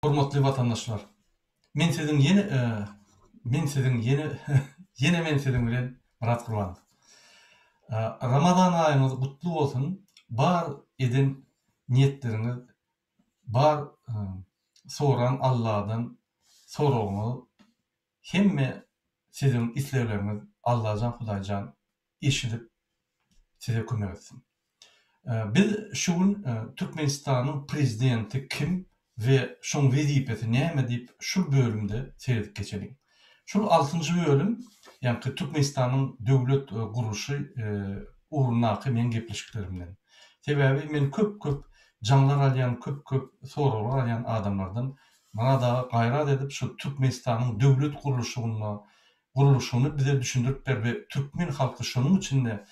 Hormatly watandaşlar! Men siziň ýene men siziň ýene ýene men siziň bilen Myrat Gurbanow. Ramazan aýyňyz gutly bolsun! Bar eden niýetleriňiz bar soran Alladan soragyňyz hemme siziň islegleriňiz Allajan Hudaýjan eşidip size kömek etsin. Biz şu gün Türkmenistanyň prezidenti kim we şoň wezipesi näme diýip şul bölümde seredip geçeliň. Şul altynjy bölüm ýaňky Türkmenistanyň döwlet gurluşy ugrundaky meň gepleşiklerimden. Sebäbi men köp köp jaňlar alýan köp köp soraglar alýan adamlardan Myrat aga gaýrat edip şu Türkmenistanyň döwlet gurluşygynda gurluşyny bize düşündirip ber we türkmen halky şonuň içinde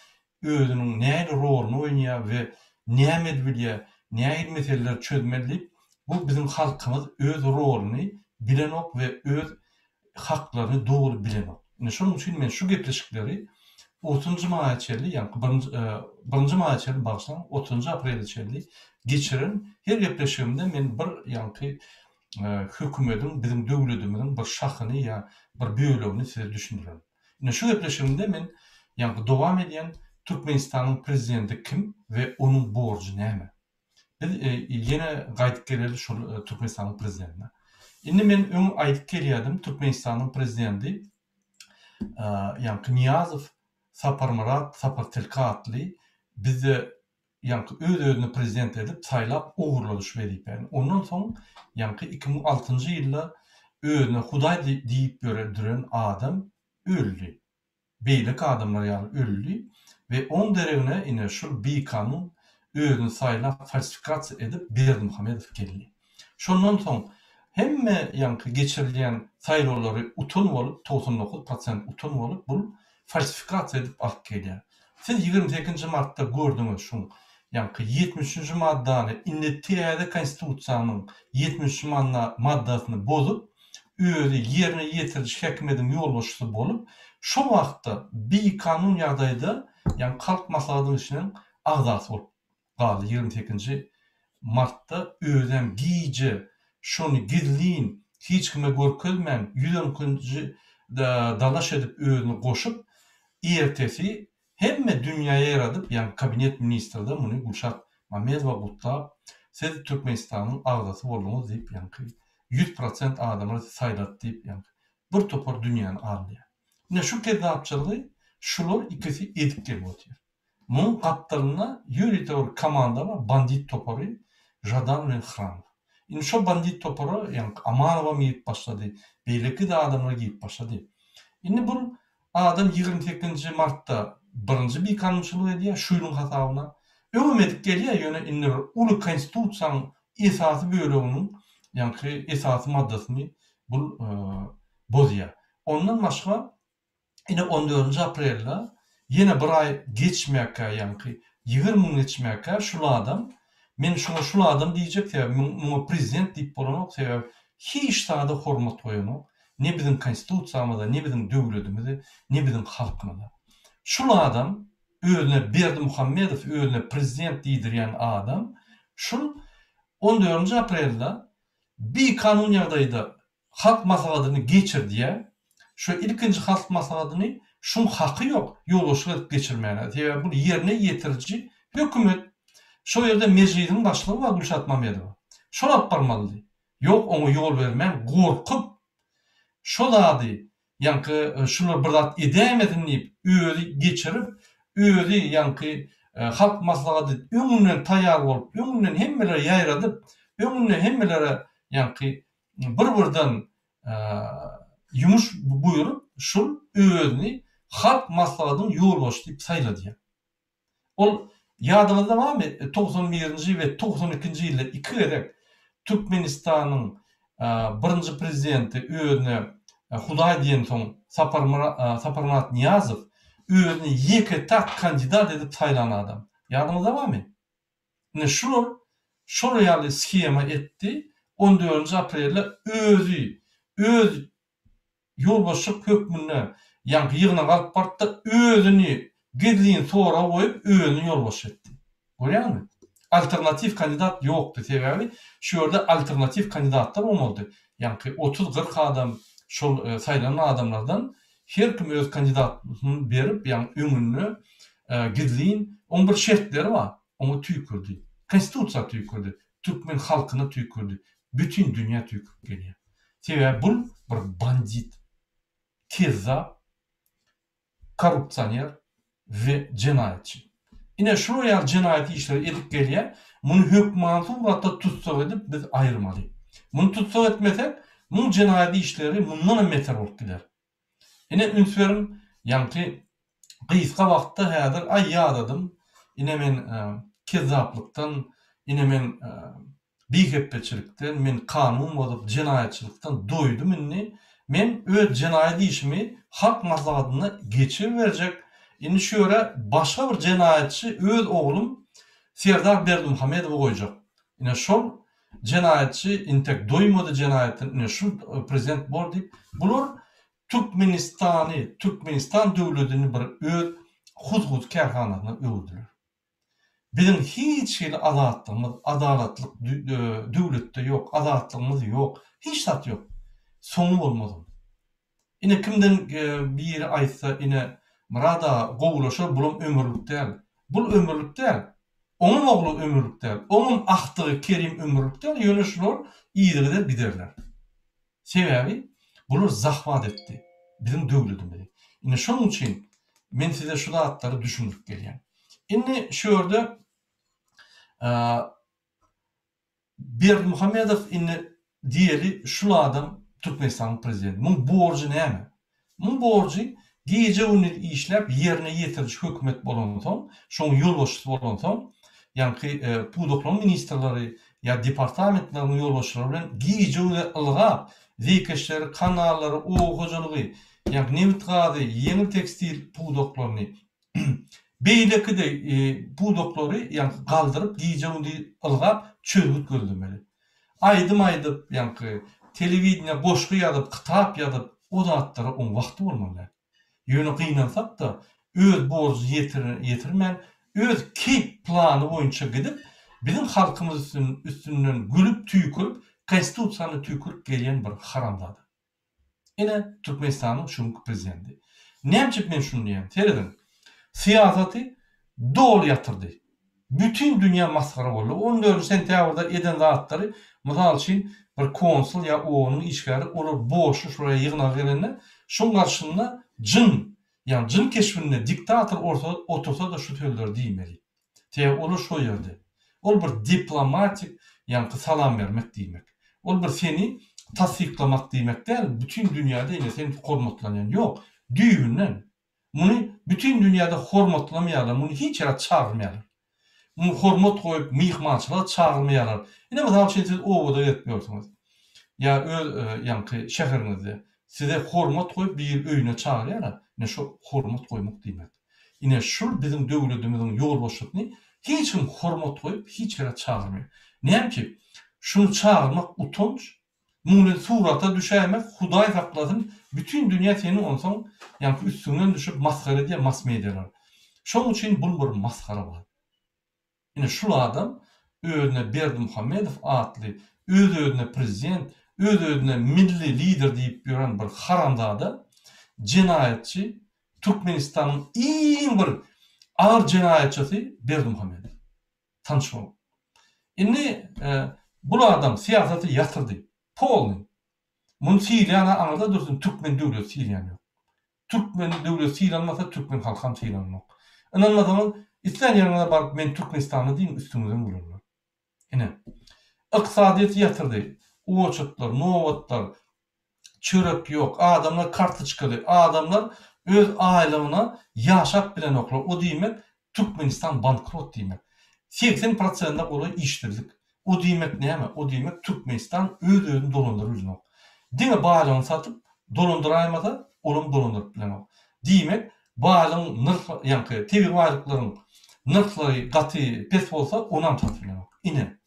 özüniň nähili roluny oýnaýar we näme edip bilýär, nähili meseleleri çözmeli diýip, bu biziň halkymyz öz roluny bilenok we öz haklaryny doly bilenok. Ine şonuň üçin men şu gepleşikleri otuzynjy maýa çenli, ýaňky birinji birinji maýa çenli bagyşlaň, otuzynjy aprele çenli geçiren her gepleşigimde men bir ýaňky hökümediň, biziň döwledimiziň bir şahyny ýa bir bölegini size düşündirerin. Ine şu gepleşigimde men ýaňky dowam edýän Türkmenistanyň prezidenti kim we onuň borjy näme? Biz ýene gaýdyp geleli şol Türkmenistanyň prezidentine. Indi men öň aýdyp gelýärdim Türkmenistanyň prezidenti ýaňky Nyýazow Saparmyrat Sapartilki atly bizde ýaňky öz-özüni prezident edip saýlap ogurlady şu wezipäni. Ondan soň ýaňky 2006-njy ýylda özüne hudaý diýip ýören düren adam öldi. Beýleki adamlar ýaly öldi we oň deregine ine şul bikanun özüni saýlap falsifikasiýa edip Berdimuhamedow geldi. Şondan soň hemme ýaňky geçirilýän saýlawlary utan bolup 99 prosent utan bolup bul falsifikasiýa edip alyp gelýär. Siz 28-nji martda gördüňiz şuň ýaňky 73-nji maddany indi täze konstitusiýanyň 73-nji maddasyny bozup özi ýerine ýetiriji häkimiýediň ýolbaşçysy bolup şo wagtda bikanun ýagdaýda ýaňky halk maslahatynyň içiniň agzasy bolup galdy 28-nji martda özem gije şony gizlin hiç kime görkezmän 112-nji dalaş edip özüni goşup ertesi hemme dünýä ýaýradyp ýagny kabinet ministrde muny Gülşat Mamedowa gutlap siz Türkmenistanyň agzasy bolduňyz diýip ýaňky 100 prosent adamlar sizi saýlady diýip ýaňky bir topar dünýäni aldaýar. Ine şu kezzapçylygy şular ikisi edip gelip otyr. Muň gapdalynda ýörite bir komanda bar, bandit topary, Žadan bilen Hramow. Indi şo bandit topara ýaňky Amanowam girip başlady, beýleki-de adamlar girip başlady. Indi bul adam 28-nji martda birinji bikanunçylyk edýär, şu ýylyň hasabyna. Öňem edip gelýär, ýöne indi bir uly konstitusiýanyň esasy böleginiň ýaňky esasy maddasyny bul bozýar. Ondan başga Ine on dördünji aprelde ýene bir aý geçmäkä ýaňky 20 gün geçmäkä şul adam men şuňa şul adam diýjek sebäbi muňa prezident diýip bolanok sebäbi hiç zada hormat goýanok ne biziň konstitusiýamyza ne biziň döwledimize ne biziň halkymyza şul adam özüne Berdimuhamedow özüne prezident diýdirýän adam şul on dördünji aprelde bikanun ýagdaýda Halk maslahatyny geçirdýär. Şu ilkinji halk maslahatyny şuň haky ýok ýolbaşçylyk edip geçirmäne. Sebäbi bul ýerine ýetiriji hökümet. Şo ýerde mejlisiň başlygy bar Gülşat Mamedowa. Şol alyp barmalydy. Ýok oňa ýol bermän gorkup şo zady ýaňky şular bir zat edäýmesin diýip özi geçirip özi ýaňky halk maslahaty öňünden taýýar bolup öňünden hemmelere ýaýradyp öňünden hemmelere ýaňky bir-birden ýumuş buýrup, şul özüni Halk Maslahatynyň ýolbaşçysy diýip saýladýar. Ol, ýadyňyzda barmy, 91-nji we 92-nji ýylda iki gezek Türkmenistanyň birinji prezidenti özüne Hudaý diýensoň Saparmyrat Nyýazow özüni ýeke-täk kandidat edip saýlan adam. Ýadyňyzda barmy? Ine şular şol ýaly shema etdi, on dördünji aprelde özi öz ýolbaşçylyk hökmünde ýaňky ýygnak alyp barypdy, özüni gizlin soraga goýup özüni ýolbaşçy etdi. Görýäňmi? Alternatiw kandidat ýokdy. Sebäbi şu ýerde alternatiw kandidatlar bolmalydy. Ýaňky 30-40 adam şol saýlanan adamlardan her kim öz kandidatlygyny berip, ýagny öňünde gizlin, oň bir şertleri bar. Oňa tüýkürdi. Konstitusiýa tüýkürdi. Türkmen halkyna tüýkürdi. Bütin dünýä tüýkürip gelýär. Sebäbi bul bir bandit, kezzap, korrupsioner we jenaýatçy. Ine şular ýaly jenaýat işleri edip gelýär. Muny hökmany suratda tussag edip biz aýyrmaly. Muny tussag etmesek, muň jenaýat işleri mundanam beter bolup gider. Ine üns beriň, ýaňky gysga wagtda häzir aý ýadadym, ine men kezzaplykdan, ine men bihepbeçilikden, men kanun bozup jenaýatçylykdan doýdum indi, men öz jenaýat işimi halk maslahatynda geçiriberjek, indi şu ýere başga bir jenaýatçy öz oglum Serdar Berdimuhamedowy goýjak. Ine şol jenaýatçy intek doýmady jenaýatdan ine şul prezident bor diýip bular Türkmenistany Türkmenistan döwledini bir öz huzhuz kärhanasyna öwürdiler. Biziň hiç hili azatlygymyz adalatlyk döwletde ýok azatlygymyz ýok hiç zat ýok soňy bolmaz onuň. Ine kimden biri aýtsa ine Myrat aga gowulaşar bulam ömürlik däl. Bul ömürlik däl. Oňam ogly ömürlik däl. Oňam agtygy Kerim ömürlik däl ýöne şular yzygider giderler. Sebäbi bular zahwat etdi biziň döwledimizi. Ine şonuň üçin men size şu zatlary düşündirip gelýän. Indi şu ýerde Berdimuhamedow indi diýeli şul adam Türkmenistanyň prezidenti. Muň borjy näme? Muň borjy gije-gündiz işläp ýerine ýetiriji hökümet bolansoň, şoň ýolbaşçysy bolansoň, ýaňky pudaklaryň ministrleri ýa departamentleriň ýolbaşçylary bilen gije-gündiz ylgap, zeýkeşleri, kanallary, oba hojalygy, ýaňky nebit-gazy, ýeňil tekstil pudaklaryny Beýleki-de pudaklary ýaňky galdyryp, gije-gündiz ylgap, çözgüt gözlemeli. Aýdym aýdyp, ýaňky telewideniýä goşgy ýazyp, kitap ýazyp, o zatlara oň wagty bolmaly däl. Ýöne gynansak-da, öz borjuny ýetirmän, öz keýp plany boýunça gidip, biziň halkymyz üstünden gülüp, tüýkürip, Konstitusiýany tüýkürip gelýän bir haramzada. Ine, Türkmenistanyň şu günki prezidenti. Näme üçin men şuny diýýän? Serediň. Syýasaty doly ýatyrdy. Bütin dünýä masgara boldy. On dördünji sentýabrda eden zatlary, mysal üçin, bir konsul ýa OON-yň işgäri, olar borçly şuraya ýygnaga gelende, şoň garşysynda jyn, ýagny jyn keşbinde diktator otursa-da şu sözleri diýmeli. Sebäbi olar şo ýerde. Ol bir diplomatik ýaňky salam bermek diýmek. Ol bir seni tassyklamak diýmek däl, bütin dünýäde ine sen hormatlanýan. Ýok, düýbünden. Muny bütin dünýäde hormatlamaýarlar, muny hiç ýere çagyrmaýarlar. Muny hormat goýup myhmançylyga çagyrmaýarlar. Ine mysal üçin siz obada gezip ýörsüňiz. Ýa öz ýaňky şäheriňizde. Size hormat goýup biri öýüne çagyrýar-a, ine şo hormat goýmak diýmek. Ine şul biziň döwletimiziň ýolbaşçysyny hiç kim hormat goýup hiç ýere çagyrmaýar. Näme üçin? Şuny çagyrmak utanç, muň bilen surata düşäýmek hudaý saklasyn bütin dünýä seni onsoň ýaňky üstüňden düşüp masgara edýär mass medialar. Şoň üçin bul bir masgara bar. Ine şul adam özüne Berdimuhamedow atly öz-özüne prezident, öz-özüne milli lider diýip ýören bir haramzada, jenaýatçy, Türkmenistanyň iň bir agyr jenaýatçysy Berdimuhamedow. Tanyş boluň. Indi bul adam syýasaty ýatyrdy. Polny. Muny sylaýan-a aňyrda dursun, türkmen döwleti sylaýan ýok. Türkmen döwleti sylanmasa türkmen halkam sylananok. Ynanmasaňyz islän ýeriňize baryp men türkmenistanly diýiň üstüňizden gülerler. Ine. Ykdysadyýeti ýatyrdy. Oçurtlar, nobatlar, çörek ýok, adamlar kartoçkaly, adamlar öz aýlygyna ýaşap bilenoklar. O diýmek Türkmenistan bankrot diýmek. 80 prosende golaý işsizlik. O diýmek näme? O diýmek Türkmenistan öz-özüni dolandyryp bilenok. Diňe baýlygyny satyp dolandyraýmasa, olam dolandyryp bilenok. Diýmek, baýlygyň nyrh, ýaňky tebigy baýlyklaryň nyrhlary gaty pes bolsa, onam satyp bilenok. Ine,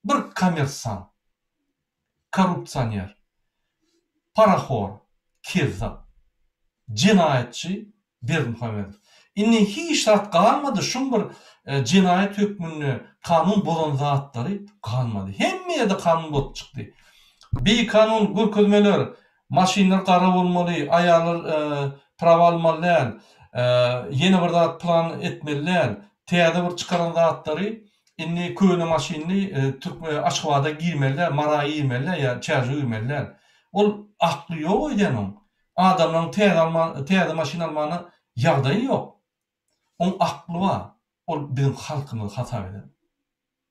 bir kommersant, korrupsioner, parahor, kezzap, jenaýatçy Berdimuhamedow. Indi hiç zat galmady, şuň bir jenaýat hökmünde kanun bozan zatlary galmady. Hemme ýerde kanun bozup çykdy. Bikanun görkezmeler, maşynlar gara bolmaly, aýallar prawa almaly däl, ýene bir zat plan etmeli däl, täze bir çykaran zatlary indi köne maşynly Aşgabada girmeli däl, Mara girmeli däl ýa Çärjew girmeli däl. Ol akly ýok öýdýän oň. Adamlaryň täze alma täze maşyn almana ýagdaýy ýok. Oň akly bar. Ol biziň halkymyzy hasap eder.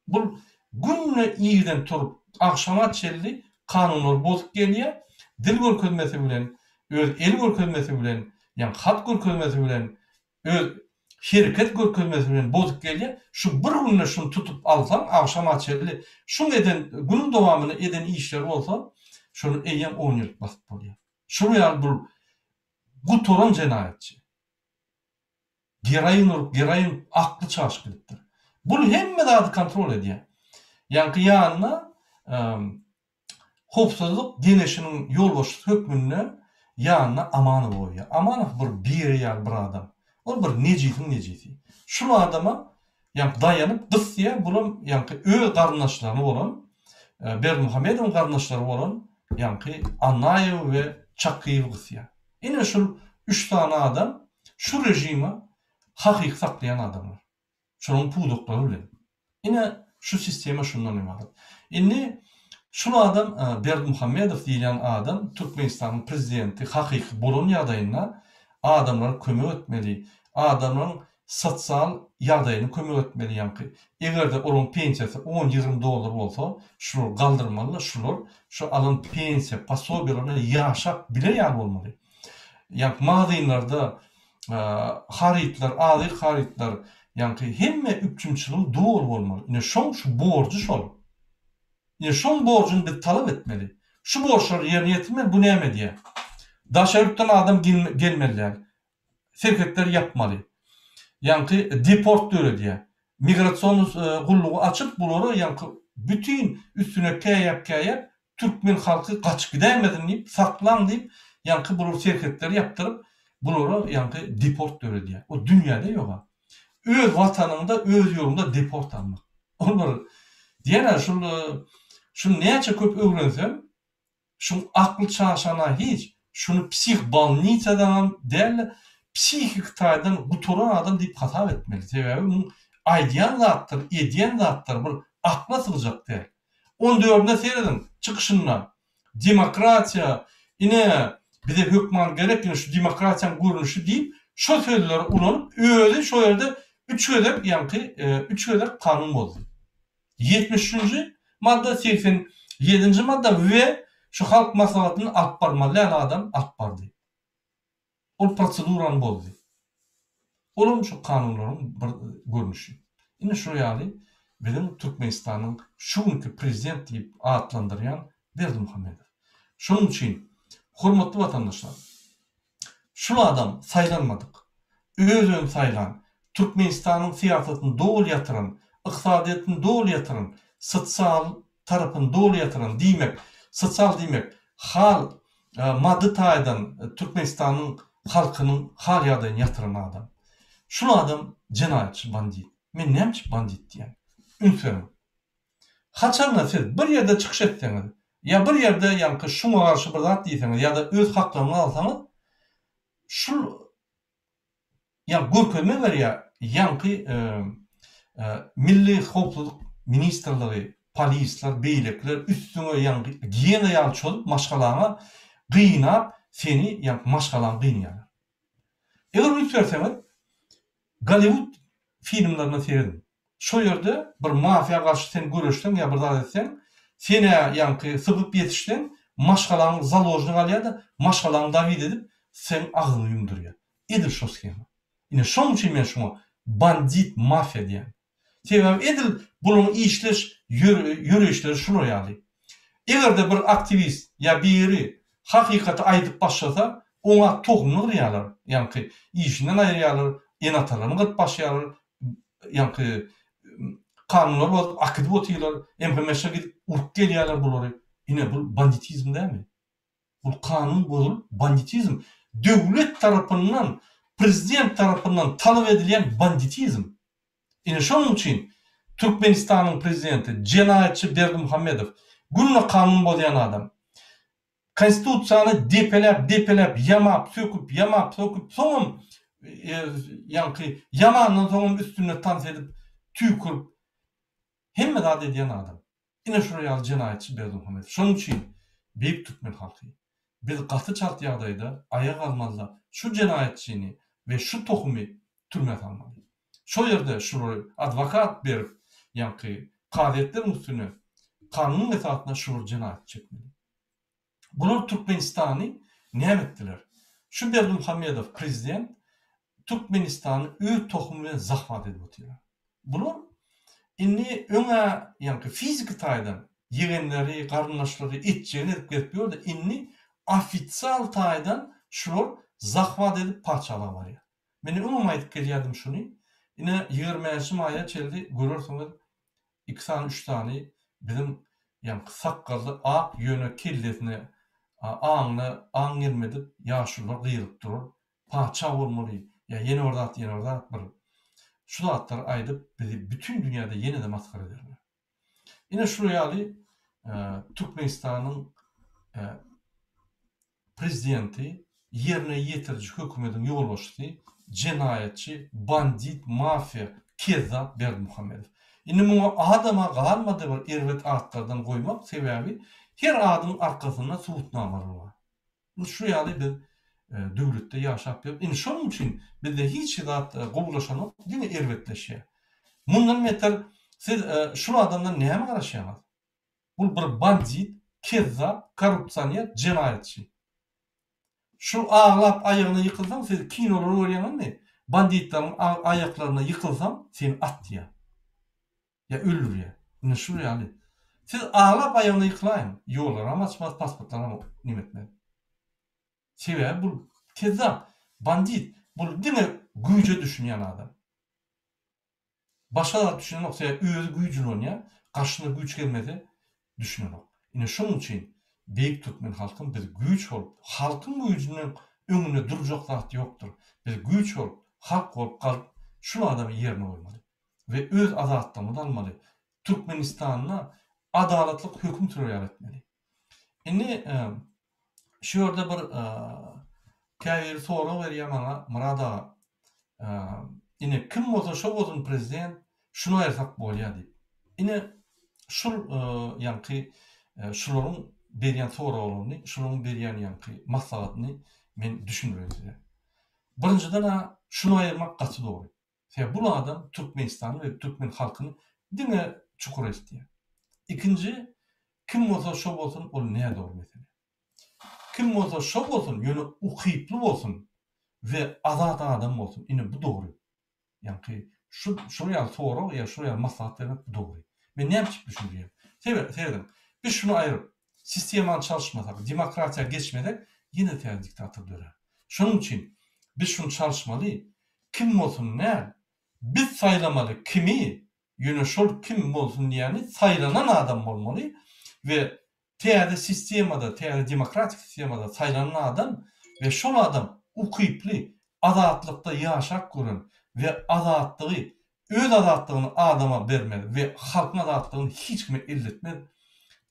Bul günde irden turup agşama çenli kanunlary bozup gelýär. Dil görkezmesi bilen, öz el görkezmesi bilen, ýa hat görkezmesi bilen, öz hereket görkezmesi bilen bozup gelýär. Şu bir günde şuny tutup alsaň agşama çenli şuň eden günüň dowamynda eden işleri bolsa şony eýýäm on ýyllyk basyp bolýar. Şul ýaly bul gutaran jenaýatçy. Geroin urup geroin akly çaşyp gidipdir. Bul hemme zady kontrol edýär. Ýaňky ýanyna Howpsuzlyk geňeşiniň ýolbaşçysy hökmünde ýanyna Amanowy goýýar. Amanow bir biri ýaly bir adam. Ol bir nejisiň nejisi. Şul adama ýaňky daýanyp gysýar, bulam ýaňky öz garyndaşlaryny bolan, Berdimuhamedowyň garyndaşlary bolan ýaňky Annaýewi we Çakyýewi gysýar. Ine şul üç sany adam şu režime hakyky saklaýan adamlar. Şolaryň pudaklary bilen. Ine, şu sistema şundan ybarat. Indi şul adam Berdimuhamedow diýilýän adam Türkmenistanyň prezidenti hakyky bolan ýagdaýynda adamlara kömek etmeli, adamlaryň sosial ýagdaýyny kömek etmeli ýaňky. Eger-de olaryň pensiýasy on-ýigrimi dollar bolsa, şulary galdyrmaly-da, şular şu alan pensiýa, posobiýalaryna ýaşap biler ýaly bolmaly. Ýaňky magazynlarda harytlar, azyk harytlar, ýaňky hemme üpjünçiligi doly bolmaly. Ine şoň şu borjy şol. Ine şoň borjuny biz talap etmeli. Şu borçlary ýerine ýetirmeli, bu näme edýär? Daşary ýurtdan adam gelmeli däl. Serhetleri ýapmaly. Ýaňky deport döredýär. Migrasion gullugy açyp bulara ýaňky bütin üstüne käýäp-käýäp türkmen halky gaçyp gidäýmesin diýip saklaň diýip ýaňky bular serhetleri ýapdyryp bulara ýaňky deport döredýär. O dünýäde ýoga. Öz watanyňda öz ýurduňda deport almak. Ol bir diýen-ä şul şuny näçe köp öwrensem Şuň akly çaşana hiç, şuny psih bolnisadanam dälde psihiki taýdan gutaran adam diýip hasap etmeli. Sebäbi muň aýdýan zatlary, edýän zatlary bir akla sygjak däl. On dördüne serediň, çykyşynda demokratiýa ine bize hökman gerek ine şu demokratiýaň görnüşi diýip şo sözleri ulanyp özi şo ýerde üç gezek ýaňky üç gezek kanun bozdy. Ýetmiş üçünji madda, 87-nji madda we şu Halk Maslahatyny alyp barmaly däl adam alyp bardy. Ol prosedurany bozdy. Olam şu kanunlaryň bir görnüşi. Ine şular ýaly biziň Türkmenistanyň şu günki prezident diýip atlandyrýan Berdimuhamedow. Şonuň üçin hormatly watandaşlar, Şul adam saýlanmadyk. Öz-özüni saýlan, Türkmenistanyň syýasatyny doly ýatyran, ykdysadyýetini doly ýatyran, sosial tarapyny doly ýatyran, diýmek, sosial diýmek, hal, maddy taýdan Türkmenistanyň halkynyň hal-ýagdaýyny ýatyran adam. Şul adam jenaýatçy, bandit. Men näme üçin bandit diýýän? Üns beriň. Haçanda siz bir ýerde çykyş etseňiz, ýa bir ýerde ýaňky şuňa garşy bir zat diýseňiz ýa-da öz haklaryňyzy alsaňyz, şul ýa görkezme berýär ýaňky Milli howpsuzlyk ministrligi, polisler, beýlekiler üstüňe ýaňky giena ýaly çozup maşgalaňa gynap seni ýaňky maşgalaňy gynaýarlar. Eger üns berseňiz Golliwud filmlerine serediň. Şo ýerde bir mafiýa garşy sen göreşseň ýa bir zat etseň, sen-ä ýaňky sypyp ýetişseň, maşgalaň založnik alýar-da, maşgalaňy dawid edip, seň agzyňy ýumdurýar. Edil şo shema. Ine, şoň üçin men şuňa bandit, mafiýa diýýän. Sebäbi edil bularyň işleş ýöreýişleri şular ýaly. Eger-de bir aktiwist ýa biri hakykaty aýdyp başlasa, oňa tohumyny gyrýarlar, ýaňky işinden aýyrýarlar, ene-atalaryny gyryp başlaýarlar, ýaňky kanunlary bozup akidip otyrlar, MHMŞ-a gidip urup gelýärler bulary. Ine bul banditizm dälmi? Bul kanun bozulyp banditizm döwlet tarapyndan. prezident tarapyndan talap edilýän banditizm. Ine şonuň üçin Türkmenistanyň prezidenti jenaýatçy Berdimuhamedow günde kanun bozýan adam. Konstitusiýany depeläp depeläp ýamap söküp ýamap söküp soňam ýaňky ýamandan soňam üstünde tans edip tüýkürip hemme zat edýän adam. Ine şular ýaly jenaýatçy Berdimuhamedow. Şonuň üçin beýik türkmen halky biz gaty çalt ýagdaýda aýaga galmalyda şu jenaýatçyny we şu tohumy türmä salmaly. Şo ýerde şulary adwokat berip ýaňky kazyýetleriň üstüne kanunyň esasynda şulary jenaýat çekmeli. Bular Türkmenistany näme etdiler? Şu Berdimuhamedow prezident Türkmenistany öz tohumy bilen zahwat edip otyr. Bular indi öň-ä ýaňky fiziki taýdan ýegenleri, garyndaşlary etjegini edip gezip ýördi, indi ofisial taýdan şular zahwat edip patyşalyga barýar. Men öňem aýdyp gelýärdim şuny. Ine ýigirmenji maýa çenli görersiňiz iki sany üç sany biziň ýaňky sakgally ak ýöne kellesine aňyna aň gelmedik ýaşulular gygyryp durar patyşa bolmaly ýa ýene bir zat ýene bir zat bir şu zatlary aýdyp bizi bütin dünýäde ýene-de masgara ederler. Ine şular ýaly Türkmenistanyň prezidenti, ýerine ýetiriji hökümediň ýolbaşçysy, jenaýatçy, bandit, mafiýa, kezzap Berdimuhamedow. Indi muňa adama galmady bir erbet atlardan goýmak, sebäbi her adyň arkasynda subutnamalar bar. Indi şu ýaly biz döwletde ýaşap ýörüs. Indi şonuň üçin bizde hiç zat gowulaşanok, diňe erbetleşýär. Mundan beter siz şul adamdan näme garaşýaňyz? Bul bir bandit, kezzap, korrupsioner, jenaýatçy. Şul aglap aýagyna ýykylsaň siz kinolary görýäňizmi? Banditleriň aýaklaryna ýykylsaň seni atýar. Ýa öldürýär. Ine şul ýaly. Siz aglap aýagyna ýykylaýyň. Ýollaram açmaz, pasportlaram neme etmez. Sebäbi bul kezzap, bandit, bul diňe güýje düşünýän adam. Başga zat düşünenok, sebäbi özi güýç ulanýar, garşysyna güýç gelmese düşünenok. Ine şonuň üçin beýik türkmen halkym biz güýç bolup, halkyň güýjüniň öňünde durjak zat ýokdur. Biz güýç bolup, halk bolup galyp şul adamy ýerine goýmaly. We öz azatlygymyzy almaly. Türkmenistanda adalatlyk höküm sürer ýaly etmeli. Indi şu ýerde bir käbiri sorag berýär maňa, Myrat aga, ine kim bolsa şo bolsun prezident, şuny aýyrsak bolýar diýip. Ine şul ýaňky şularyň berýän soraglaryny, şularyň berýän ýaňky maslahatyny men düşündireýin size. Birinjiden-ä şuny aýyrmak gaty dogry. Sebäbi bul adam Türkmenistany we türkmen halkyny diňe çukura eltýär. Ikinji, kim bolsa şo bolsun ol nädogry mesele. Kim bolsa şo bolsun ýöne ukyply bolsun we azat adam bolsun ine bu dogry. Ýaňky şu şular ýaly sorag ýa şular ýaly maslahat bermek bu dogry. Men näme üçin düşündirýän. Sebäbi serediň biz şuny aýryp sistemany çalyşmasak demokratiýa geçmesek ýene täze diktator dörär. Şonuň üçin biz şuny çalyşmaly Kim bolsun däl, biz saýlamaly kimi, ýöne şol kim bolsun diýýäni saýlanan adam bolmaly we täze sistemada, täze demokratik sistemada saýlanan adam we şol adam ukyply, azatlykda ýaşap gören we azatlygy, öz azatlygyny adama bermez we halkyň azatlygyny hiç kime elletmez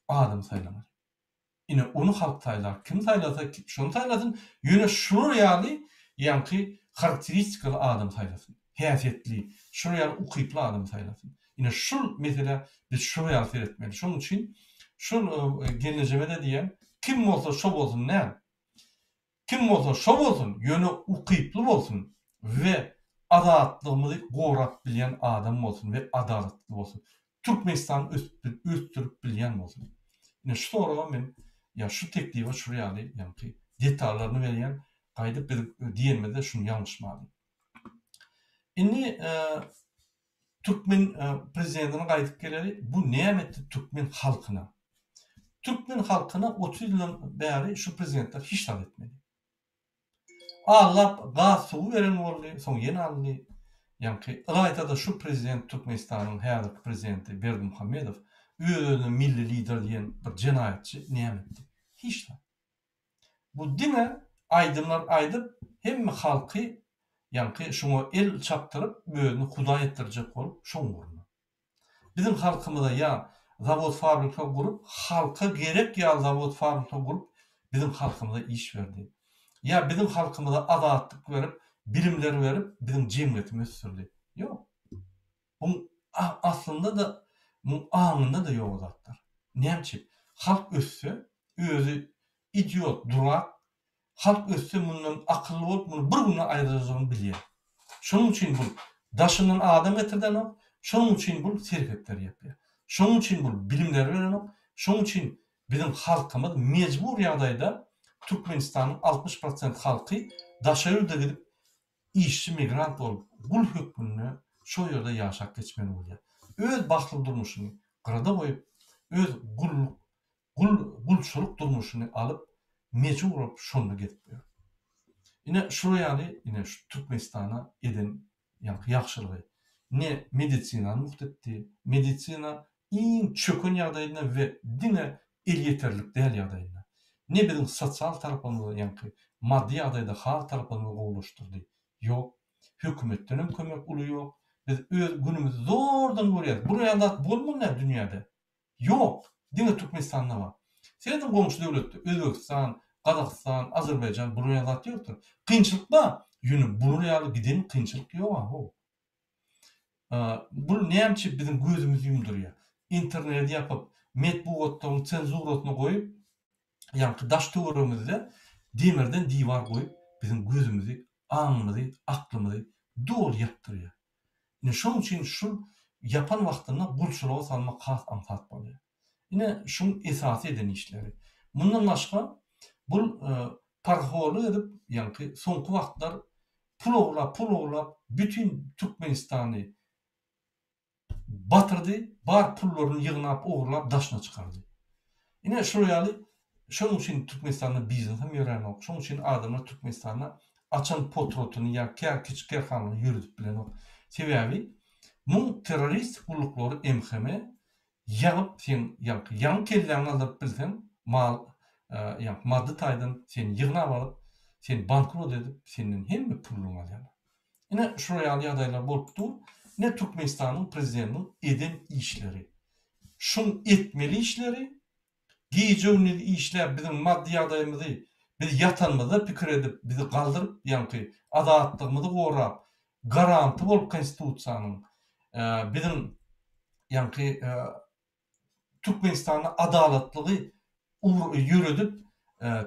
adamy saýlamaly. Ine ony halk saýlar. Kim saýlasa şony saýlasyn. Ýöne şular ýaly ýaňky harakteristikaly adamy saýlasyn. Häsiýetli, şular ýaly ukyply adamy saýlasyn. Ine şul meselä biz şular ýaly seretmeli. Şonuň üçin şul gelnejeme-de diýýän, kim bolsa şo bolsun däl. Kim bolsa şo bolsun, ýöne ukyply bolsun we azatlygymyzy gorap bilýän adam bolsun we adalatly bolsun. Türkmenistany ösdürip bilýän bolsun. Ine şu soraga men ýa şu teklibe şul ýaly ýaňky detallaryny berýän, gaýdyp biz diýenimizde şuny ýalňyşmaly. Indi Türkmen prezidentine gaýdyp geleli, bu näme etdi türkmen halkyna? Türkmen halkyna 30 ýyldan bäri şu prezidentler hiç zat etmedi. Allap gaz suwy beren boldy, soň ýene aldy. Ýaňky ylaýta-da şu prezident Türkmenistanyň häzirki prezidenti Berdimuhamedow öz-özüne milli lider diýen bir jenaýatçy näme etdi? Hiç zat. Bu diňe aýdymlar aýdyp hemme halky. Ýaňky şuňa el çapdyryp özüni hudaý etdirjek bolup şoň ugruna. Biziň halkymyza ýa zawod fabrika gurup halka gerek ýaly zawod fabrika gurup biziň halkymyza iş berdi. Ýa biziň halkymyza azatlyk berip bilimler berip biziň jemgyýetimi ösdürdi. Ýok. Muň aslynda-da muň aňynda-da ýok o zatlar. Näme üçin? Halk össe özi idiot durak Halk össe mundan akylly bolup muny bir günde aýyrjagyny bilýär. Şonuň üçin bul daşyndan adam getirdenok, şonuň üçin bul serhetleri ýapýar. Şonuň üçin bul bilimleri berenok, şonuň üçin biziň halkymyz mejbur ýagdaýda Türkmenistanyň 60 prosent halky daşary ýurda gidip işçi migrant bolup gul hökmünde şo ýerde ýaşap geçmeli bolýar. Öz bagtly durmuşyny gyrada goýup, öz gulluk Gul gulçulyk durmuşyny alyp mejbur bolup şonda gezip ýör. Ine şular ýaly ine şu Türkmenistana eden ýaňky ýagşylygy. Ne medisinany mugt etdi. Medisina iň çöken ýagdaýynda we diňe elýeterlik däl ýagdaýynda. Ne biziň sosial tarapymyzy ýaňky maddy ýagdaýda hal tarapymyzy gowulaşdyrdy. Ýok. Hökümetdenem kömek uly ýok. Biz öz günümizi zordan görýäs. Bular ýaly zat bolmaly däl dünýäde. Ýok, diňe Türkmenistanda bar. Serediň goňşy döwletde Özbegistan, Gazagystan, Azerbaýjan bular ýaly zat ýokdur. Kynçylyk bar, ýöne bular ýaly giden kynçylyk ýoga how. Bul näme üçin biziň gözümizi ýumdurýar. Interneti ýapyp, metbugatlaryň senzurasyny goýup, ýaňky daş töweregimizde demirden diwar goýup biziň gözümizi, aňymyzy, aklymyzy doly ýapdyrýar. Ine şoň üçin şul ýapan wagtynda gulçulyga salmak has aňsat bolýar. Ine şuň esasy eden işleri. Mundan başga bul parahorlyk edip ýaňky soňky wagtlar pul ogurlap pul ogurlap bütin Türkmenistany batyrdy, bar pullaryny ýygnap ogurlap daşyna çykardy. Ine şular ýaly şonuň üçin Türkmenistanda biznesem ýöränok, şonuň üçin adamlar Türkmenistanda açan potratini ýa kär kiçi kärhanany ýöredip bilenok. Sebäbi muň terroristik gulluklary MHM ýagyp seň ýaňky ýaňy kelläňi aldyryp bilseň mal ýaňky maddy taýdan seni ýygnap alyp seni bankrot edip senden hemme puluňy alýarlar. Ine şular ýaly ýagdaýlar bolup dur. Ine Türkmenistanyň prezidentiniň eden işleri. Şuň etmeli işleri gije-gündiz işläp biziň maddy ýagdaýymyzy biz ýatanymyzda pikir edip bizi galdyryp ýaňky azatlygymyzy gorap garanty bolup konstitusiýanyň biziň ýaňky Türkmenistanda adalatlygy ýöredip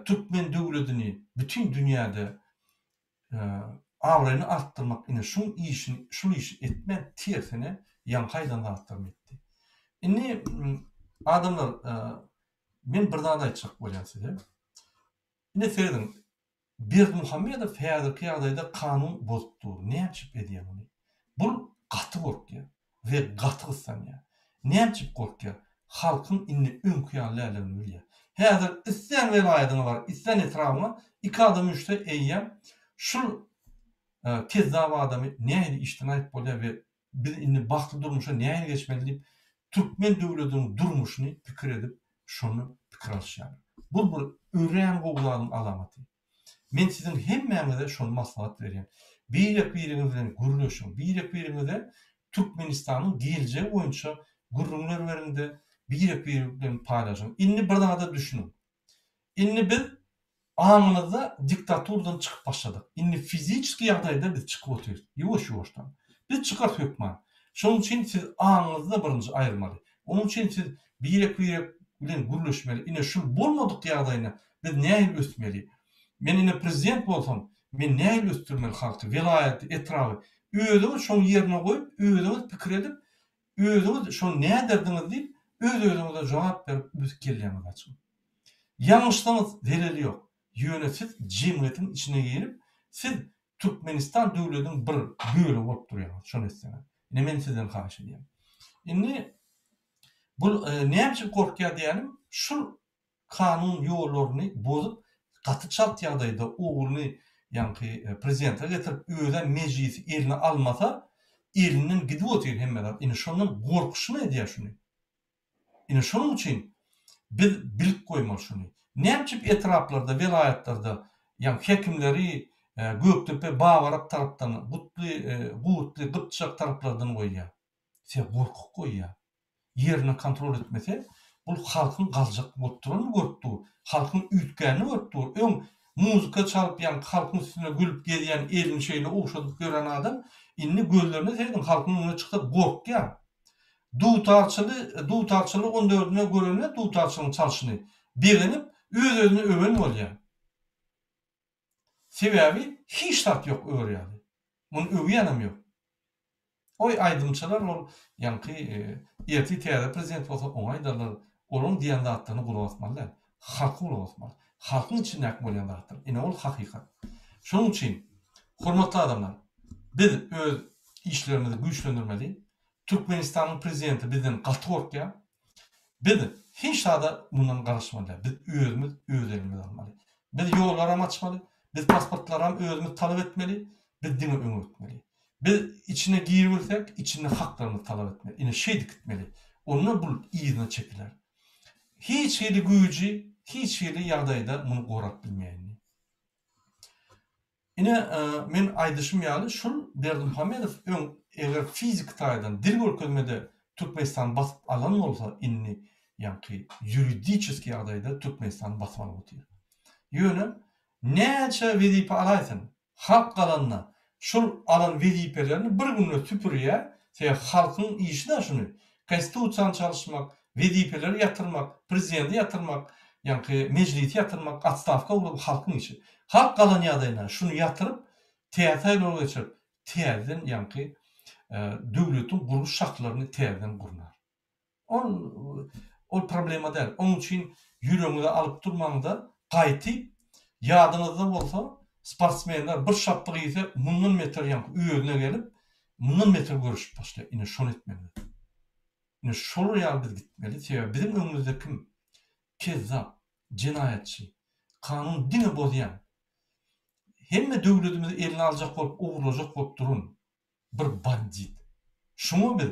türkmen döwledini bütin dünýäde abraýyny artdyrmak ine şuň işini şul işi etmän tersine ýaňky aýdan zatlarymy etdi. Indi adamlar men bir zat aýtjak bolýan size. Ine serediň Berdimuhamedow häzirki ýagdaýda kanun bozup dur. Näme üçin edýär muny? Bul gaty gorkýar we gaty gyssanýar. Näme üçin gorkýar? Halkyň indi öňki ýaly däldigini bilýär. Häzir islän welaýatyňa bar, islän etrabyňa iki adam üýşse eýýäm şul kezzap adamy nähili işden aýryp bolýar we biz indi bagtly durmuşa nähili geçmeli diýip türkmen döwlediniň durmuşyny pikir edip şony pikir alyşýarlar. Bul bir örän gowy zadyň alamaty. Men siziň hemmäňize şony maslahat berýän. Birek-biriňiz bilen gürleşiň, birek-biriňize Türkmenistanyň geljegi boýunça gürrüňler beriňde birek-birek bilen paýlaşyň. Indi bir zada düşüniň. Indi biz aňymyzda diktaturdan çykyp başladyk. Indi fiziçki ýagdaýda biz çykyp otyrys. Ýuwaş-ýuwaşdan. Biz çykarys hökman. Şonuň üçin siz aňyňyzda birinji aýyrmaly. Onuň üçin siz birek-birek bilen gürleşmeli. Ine şul bolmadyk ýagdaýynda biz nähili ösmeli? Men ine prezident bolsam, men nähili ösdürmeli halky, welaýaty, etraby? Özüňiz şoň ýerine goýup, özüňiz pikir edip, özüňiz şony näderdiňiz diýip, öz-özüňize jogap berip öz kelläňizi açyň. Ýalňyşsaňyz zeleli ýok. Ýöne siz jemgyýetiň içine girip, siz Türkmenistan döwlediniň bir bölegi bolup durýaňyz şony etseňiz. Ine men sizden haýyş edýän. Indi bul näme üçin gorkýar diýýänim şul kanun ýollaryny bozup gaty çalt ýagdaýda ogluny ýaňky prezidente getirip özem mejlisi eline almasa elinden gidip otyr hemme zat. Ine şondan gorkuşyna edýär şuny. Ine şonuň üçin biz bilip goýmaly şuny. Näme üçin etraplarda, welaýatlarda ýa hekimleri, Gökdepe, Babarap tarapdan, Gutly, Gutly, Gypjak taraplardan goýýar. Se gorkak goýýar. Ýerine kontrol etmese, bul halkyň galjak bolup duranyny görüp dur. Halkyň üýtgänini görüp dur. Öň muzyka çalyp ýaňky halkyň üstünde gülüp gezýän elini şeýle ogşadyp ýören adam indi gözlerine serediň halkyň öňüne çyksa gorkýar. Dutarçyly dutarçyly on dördüne görende dutarçynyň çalşyny begenip öz-özüni öwen bolýar. Sebäbi hiç zat ýok öwer ýaly. Muny öwýänem ýok. Oý aýdymçylar ol ýaňky ertir täze prezident bolsa oňa aýdarlar, olaň diýen zatlaryna gulak asmaly däl. Halka gulak asmaly. Halkyň içindäki bolýan zatlar. Ine ol hakykat. Şonuň üçin hormatly adamlar biz öz işlerimizi güýçlendirmeli. Türkmenistanyň prezidenti bizden gaty gorkýar. Biz hiç zada mundan garaşmaly däl. Biz özümiz öz elimize almaly. Biz ýollaram açmaly, biz pasportlaram özümiz talap etmeli, biz diňe öňe gitmeli. Biz içine giribilsek, içinde haklarymyzy talap etmeli. Ine şeýdip gitmeli. Onda bul yzyna çekiler. Hiç hili güýji, hiç hili ýagdaýda muny gorap bilmeýär indi. Ine, men aýdyşym ýaly, şul Berdimuhamedow öň eger fiziki taýdan dil görkezmede Türkmenistany basyp alan bolsa, indi ýaňky ýuridiçeskiý ýagdaýda Türkmenistany basyp alyp otyr. Ýöne näçe wezipe alaýsyn, halk galanda şul alan wezipelerini bir günde süpürýär, sebäbi halkyň işi-dä şuny, Konstitusiýany çalyşmak, wezipeleri ýatyrmak, prezidenti ýatyrmak, ýaňky mejlisi ýatyrmak, otstawka ugradyp halkyň işi. Halk galan ýagdaýynda şuny ýatyryp, täze saýlawlar geçirip, täzeden ýaňky döwletiň gurluş şahlaryny täzeden gurnar. Ol ol problema däl. Onuň üçin ýüregiňize alyp durmaňda, gaýtyp, ýadyňyzda bolsa, sportsmenler bir şapbyk iýse, mundan beter ýaňky özüne gelip, mundan beter göreşip başlaýar. Ine şony etmeli. Ine şolar ýaly biz gitmeli. Sebäbi biziň öňümizde kim? Kezzap, jenaýatçy, kanun diňe bozýan, hemme döwletimizi eline aljak bolup ogurlajak bolup duran bir bandit. Şuňa biz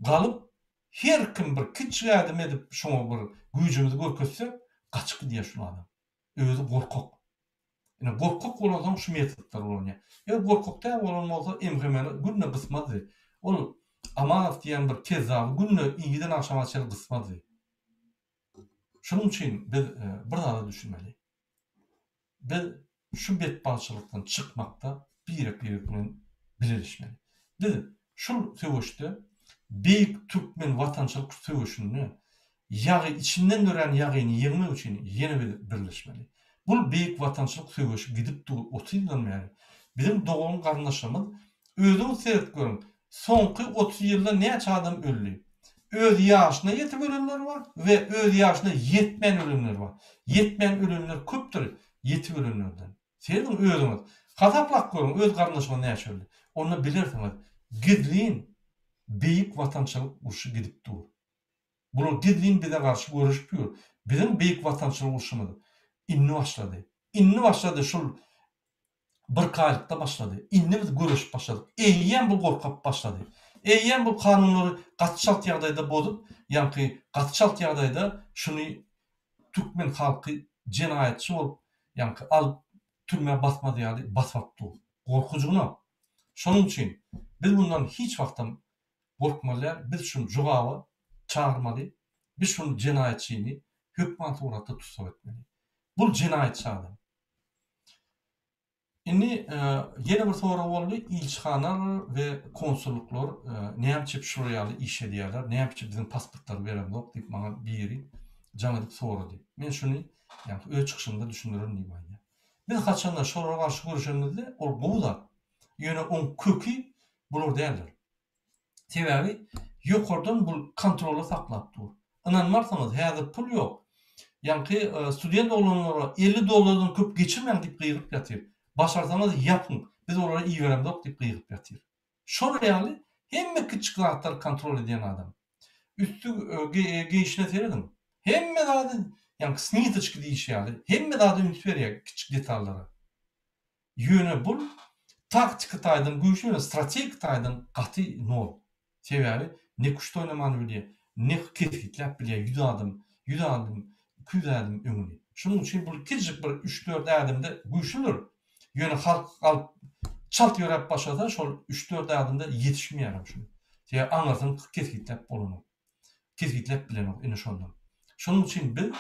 galyp her kim bir kiçjik ädim edip şoňa bir güýjümizi görkezsek gaçyp gidýär şul adam. Özi gorkak. Ine gorkak bolansoň şu metodlary ulanýar. Eger gorkak däl bolan bolsa MHM-ni günde gysmazdy. Ol Amanow diýen bir kezzaby günde irden agşama çenli gysmazdy. Şonuň üçin biz bir zada düşünmeli. Biz şu betbagtçylykdan çykmakda birek-birek bilen bileleşmeli. Biz şul söweşde Beýik Türkmen Watançylyk söweşinde ýagy içinden dörän ýagyny ýeňmek üçin ýene biz birleşmeli. Bul Beýik Watançylyk söweşi gidip dur 30 ýyldan bäri. Biziň dogan garyndaşlarymyz özüňiz seredip görüň soňky 30 ýylda näçe adam öldi. Öz ýaşyna ýetip ölenler bar we öz ýaşyna ýetmän ölenler bar. Ýetmän ölenler köpdür ýetip ölenlerden. Serediň özüňiz. Hasaplap görüň öz garyndaşyňyz näçe öldi. Onda bilersiňiz gizlin Beýik Watançylyk urşy gidip dur. Bular gizlin bize garşy göreşip ýör. Biziň Beýik Watançylyk urşumyz indi başlady. Indi başlady şul birkaýlykda başlady. Indi biz göreşip başladyk. Eýýäm bu gorkup başlady. Eýýäm bu kanunlary gaty çalt ýagdaýda bozup, ýaňky gaty çalt ýagdaýda şuny türkmen halky jenaýatçy bolup, ýaňky alyp türmä basmaz ýaly basyp alyp dur. Gorkujygyna. Şonuň üçin biz mundan hiç wagtam Gorkmaly däl, biz şuny jogaba çagyrmaly, biz şuny jenaýatçyny hökman suratda tussag etmeli. Bul jenaýatçy adam. Indi ýene bir sorag boldy, ilçihanalar we konsullyklar näme üçin şular ýaly iş edýärler, näme üçin biziň pasportlary beremzok diýip maňa biri jaň edip sorady. Men şuny ýaňky öz çykyşymda düşündirerin diýip aýdýar. Biz haçanda şolara garşy göreşenimizde ol gowy zat. Ýöne oň köki bular däldir. Sebäbi ýokardan bul kontrolda saklap dur. Ynanmarsyňyz häzir pul ýok. Ýaňky student oglanlara 50 dollardan köp geçirmäň diýip gygyryp ýatyr. Başarsaňyz ýapyň, biz olara iberemzok diýip gygyryp ýatyr. Şol ýaly hemme kiçjik zatlary kontrol edýän adam. Üsti geýşine serediň. Hemme zady ýaňky s nitoçki diýişi ýaly hemme zada üns berýär kiçjik detallara. Ýöne bul taktiki taýdan güýçli ýöne strategik taýdan gaty nol. Sebäbi ne küşt oýnamany bilýär, ne kesgitläp bilýär ýüz adym, ýüz adym, 200 ädim öňüni. Şonuň üçin bul kiçijik bir üç-dört ädimde güýçlüdir. Ýöne halk galyp çalt ýöräp başlasa şol üç-dört adamda ýetişmeýärem şuny. Sebäbi aňyrsyny kesgitläp bolanok. Kesgitläp bilenok ine şondan. Şonuň üçin biz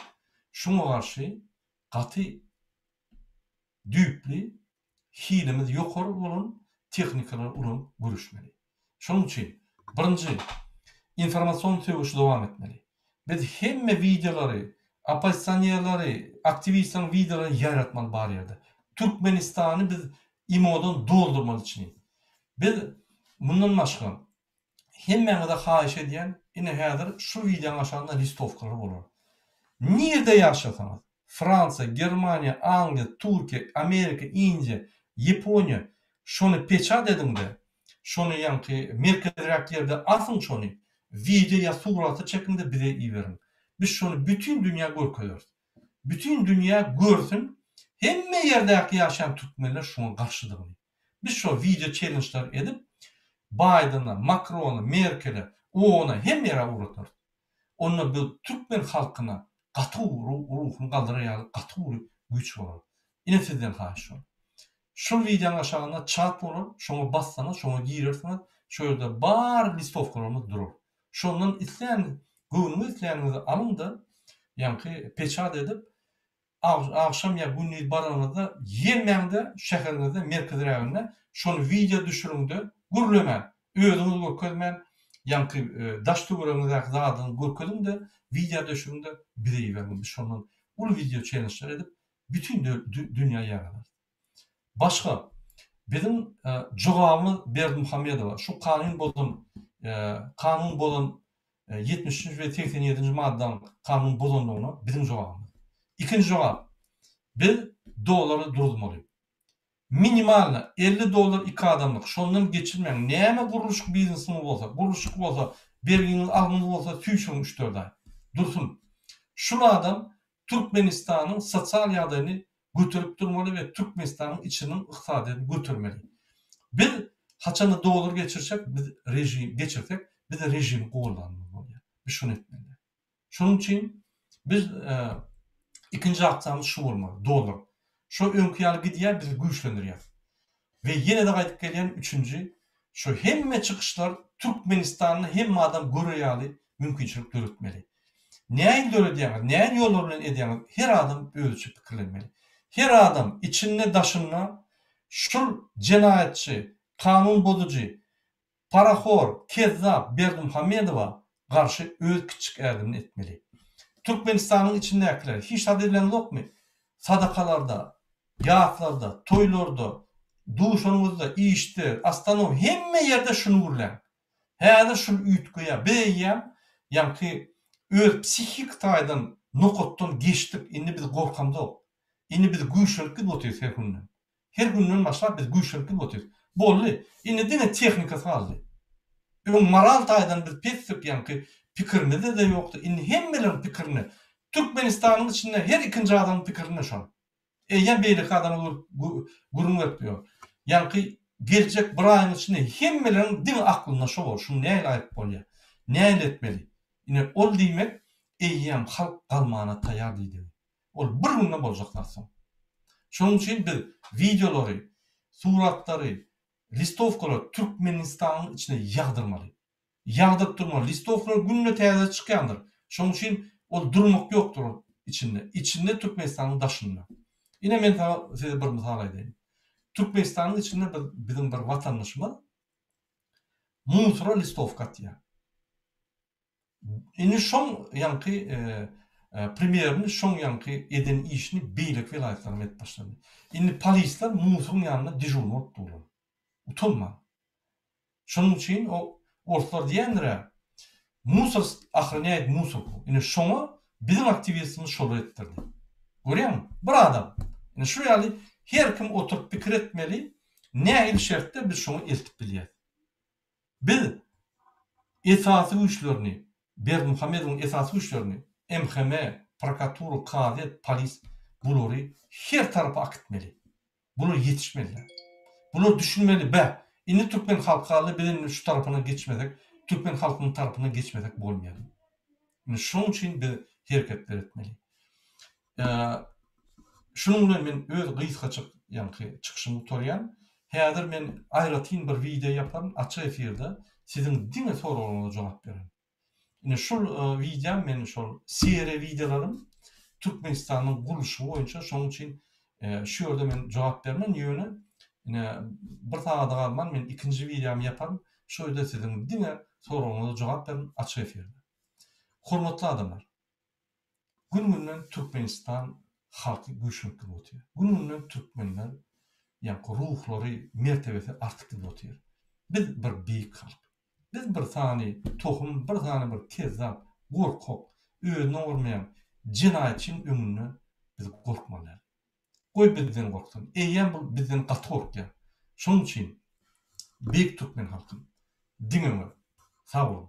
şuňa garşy gaty düýpli hilimiz ýokary bolan tehnikalary ulanyp göreşmeli. Şonuň üçin, birinji, informasion söweşi dowam etmeli. Biz hemme wideolary, oppozisionerleri, aktiwistleriň wideolaryny ýaýratmaly bar ýerde. Türkmenistany biz imodan doldurmaly içini. Biz mundan başga Hemmäňize haýyş edýän, ine häzir şu wideoň aşagynda listowkalar bolar. Nirde ýaşasaňyz, Fransiýa, Germaniýa, Angliýa, Türkiýe, Amerika, Indiýa, Ýaponiýa, şony peçat ediňde, şony ýaňky merkezräk ýerde asyň şony, wideo ýa surata çekiňde bize iberiň. Biz şony bütin dünýä görkezeris. Bütin dünýä görsün, hemme ýerdäki ýaşaýan türkmenler şuňa garşydygyny. Biz şo wideo çellenjler edip Baýdena, Makrona, Merkele, ona hemme ýere ugratarys. Onda bu türkmen halkyna gaty ruhuny galdyrar ýaly gaty uly güýç bolar. Ine sizden haýyş şol. Şul wideoň aşagynda çat bolar, şoňa bassaňyz şoňa girersiňiz, şo ýerde bar listowkalarymyz durar. Şondan islän göwnüňiz isläniňizi alyňda ýaňky peçat edip Agşam ýa gündiz baranyňyzda ýelmäňde şäheriňizde merkezräginde şony wideo düşüriňde gürlemän özüňizi görkezmän ýaňky daş töweregiňizdäki zadyny görkeziňde wideo düşüriňde bize iberiň biz şondan uly wideo çellençler edip bütin dünýä ýaýradarys. Başga biziň jogabymyz Berdimuhamedowa şu kanun bozan kanun bozan 73-nji we 87-nji maddaň kanun bozandygyna biziň jogabymyz. Ikinji jogap, biz dollary duruzmaly. Minimalno 50 dollar iki adamlyk, şondan geçirmäň, näme gurluşyk biznesiňiz bolsa, gurluşyk bolsa, bergiňiz algyňyz bolsa süýşüriň üç-dört aý. Dursun. Şul adam Türkmenistanyň sosial ýagdaýyny göterip durmaly we Türkmenistanyň içiniň ykdysadyýetini götermeli. Biz haçanda dollar geçirsek biz režim geçirsek biz režimi goldanymyz bolýar. Biz şuny etmeli. Şonuň üçin biz ikinji aksiýamyz şu bolmaly, dollar. Şo öňki ýaly gidýär, biz güýçlendirýäs. We ýene-de gaýdyp gelýän üçünji, şu hemme çykyşlar Türkmenistanda hemme adam görer ýaly mümkinçilik döretmeli. Nähili döredýäňiz, nähili ýollar bilen edýäňiz, her adam özüçe pikirlenmeli. Her adam içinde daşynda şul jenaýatçy, kanun bozujy, Parahor, kezzap Berdimuhamedowa garşy öz kiçjik ädimini etmeli. Türkmenistanyň içindäkiler hiç zat edileňzokmy? Sadakalarda, ýaslarda, toýlarda, duşanyňyzda, işde, ostanov hemme ýerde şuny gürläň. Häzir şul üýtgeýär. Biz eýýäm ýaňky öz psihik taýdan nokatdan geçdik. Indi biz gorkamzok. Indi biz güýçlenip gidip otyrys her günden. Her günden başlap biz güýçlenip gidip otyrys. Boldy. Indi diňe tehnikasy galdy. Öň moral taýdan biz pesdik ýaňky pikirimizde-de ýokdy. Indi hemmeleriň pikirinde Türkmenistanyň içinde her ikinji adamyň pikirinde şol. Eýýäm beýleki adama görüp gürrüň berip ýör. Ýaňky geljek bir aýyň içinde hemmeleriň diňe aklynda şo bor. Şuny nähili aýryp bolýar? Nähili etmeli? Ine ol diýmek eýýäm halk galmana taýýar diýdigi. Ol bir günde boljak zat soň. Şonuň üçin biz wideolary, suratlary, listowkalary Türkmenistanyň içine ýagdyrmaly. Ýagdyryp durmaly. Listowkalar günde täze çykýandyr. Şonuň üçin ol durmak ýokdur ol içinde. Içinde Türkmenistanyň daşynda. Ine men saňa size bir mysal aýdaýyn. Türkmenistanyň içinde bir biziň bir watandaşymyz musora listowka atýar. Indi şoň ýaňky primerini şoň ýaňky eden işini beýleki welaýatlaram edip başlady. Indi polisler musuryň ýanynda dežurny bolup durlar. Utanman. Şonuň üçin o orslar diýendir-ä, Musor ohranýaýet musorku. Indi şoňa biziň aktiwistimiz şolar etdirdi. Görýäňmi? Bir adam. Indi şu ýaly her kim oturyp pikir etmeli, nähili şertde biz şoňa eltip bilýäs. Biz esasy güýçlerini, Berdimuhamedowyň esasy güýçlerini, MHM, prokuratura, kazyýet, polis bulary her tarapa akitmeli. Bular ýetişmeliler. Bular düşünmeli, bäh, indi türkmen halky galdy, biz indi şu tarapyna geçmesek, türkmen halkynyň tarapyna geçmesek bolmaýar. Indi şonuň üçin biz hereketler etmeli. Şunuň bilen men öz gysgaçyk. ýaňky çykyşymy gutarýan. Häzir men aýratyn bir wideo ýaparyn, açyk efirde siziň diňe soraglaryňyza jogap bererin. Ine şul wideom men şol seriýa wideolarym Türkmenistanyň gurluşy boýunça şonuň üçin şu ýerde men jogap bermen ýöne ine bir sagada galman men ikinji wideomy ýaparyn şo ýerde siziň diňe soragyňyza jogap berin açyk efirde. Hormatly adamlar! Gün-günden Türkmenistan halky güýçlenip gidip otyr. Gün-günden türkmenler ýaňky ruhlary, mertebesi artyp gidip otyr. Biz bir beýik halk. Biz bir sany tohum, bir sany bir kezzap, gorkak, özüni oňarmaýan jenaýatçynyň öňünde biz gorkmaly däl. Goý bizden gorksun. Eýýäm bul bizden gaty gorkýar. Şonuň üçin beýik türkmen halkym, diňe öňe. Sag boluň.